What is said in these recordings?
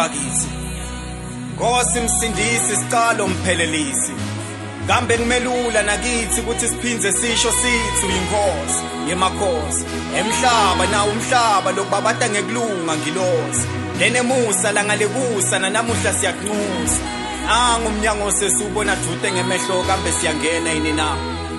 bakitsi. Nkosi msindisi sicalo mphelelisi. Kambe kumelula nakithi ukuthi siphindze sisho sithi uyinkosi yemakhosi. Emhlaba na umhlaba lokubabata ngekulunga ngilosi. Lenemusa langalekusa nanamuhla siyakunxusa. Nangu umnyango sesiwubona dvute ngemehlo kambe siyangena yini na?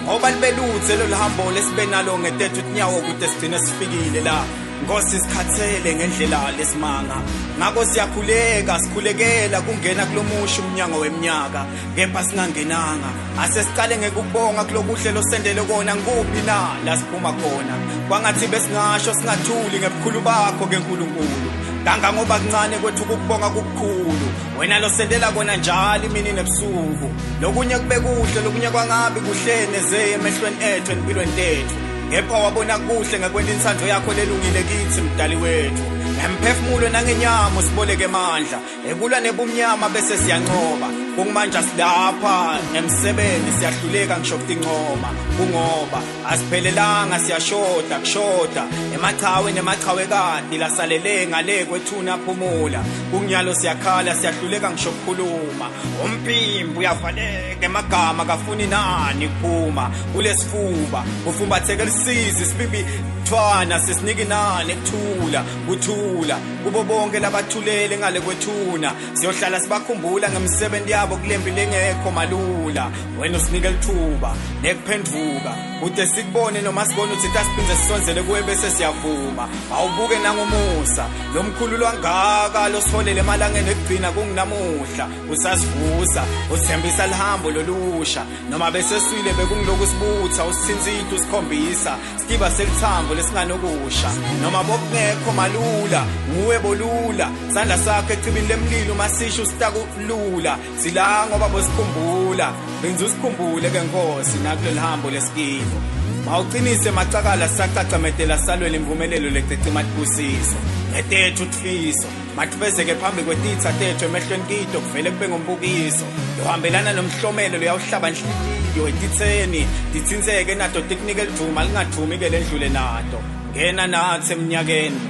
Ngoba libeluthe loluhambo lesibe nalo ngetethu tinyawo kude sigcine sifikile la. Nkosi sikhathele ngendlela lesimanga. Ngakho siyakhuleka sikhulekela kungena kulomusha umnyango weminyaka kepha singangenanga. Asesicale ngekubonga kulokuhle losendele kona nguphi na la siphuma khona. Kwangathi besingasho singathuli ngebukhulu bakho ke nkulunkulu. Kanga ngoba kuncane kwethu ukubonga kukukhulu. Wena losendela kona njalo imini nebusuku. Lokunye kube kuhle lokunye kwangabi kuhle neze emehlweni ethu empilweni tethu. Kepha wabona kuhle ngakwenta insandvo yakho lelungile kithi mdali wethu. Ngemphefumulo nangenyama siboleke emandla. Ekulwa nebumnyama bese siyancoba. Kungimanje silapha nemsebenzi siyahluleka ngisho kutingcoma. Kungoba asiphelelanga siyashoda kushoda. Emachawe nemachawekati lasalele ngale kwethuna phumula. Kunginyalo siyakhala siyahluleka ngisho kukhuluma. Umphimbo uyavaleka emagama kafuni nani kuphuma. Kulesifuba ufumbatheke lisizi sibibi thwana sesiniki nani kuthula kuthula kubo bonke labathulele ngale kwethuna. Siyohlala sibakhumbula ngemsebenzi yabo kulempi lengekho malula. Wena usinike lithuba nekuphenduka ude sikubone noma sibone uthi tasiphinze sisonzele kuwe bese siyavuma. Awubuke nangumusa lomkhulu lwangaka losiholele emalangeni ekugcina kunginamuhla. Usasivusa uthembisa lihambo lolusha noma bese swile bekungiloku sibutha usithinzithu usikhombisa sikiba selithambo lesinganokusha noma bokungekho malula nguwe bolula sandla sakho echibini lemlilo masisho sitakulula sila ngoba bosikhumbula benza usikhumbule ke Nkosi nakuleli hambo lesikilo. Mawuqinise macakala sacacametela salwele imvumelelo lececima tibusiso ngetethu tifiso matfezeke phambi kwetitsa tethu emehlweni kito kuvele kube ngumbukiso lohambelana nomhlomelo luyawuhlaba nhliziyo etitseni titsintseke nato tikunike lidvuma lingadvumi ke lendlule nato. Ngena nathi eminyakeni,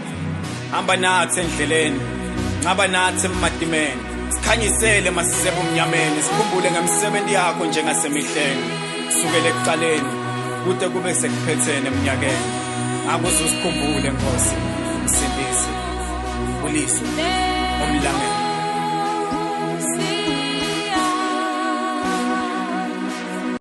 hamba nathi endleleni, ncaba nathi ematimeni, sikhanyisele masisebe umnyameni, sikhumbule ngemsebenzi yakho njengasemihleni kusukela ekuqaleni kude kube sekuphethene eminyakeni. Akuze usikhumbule Nkosi msindisi uliswe omlangeni.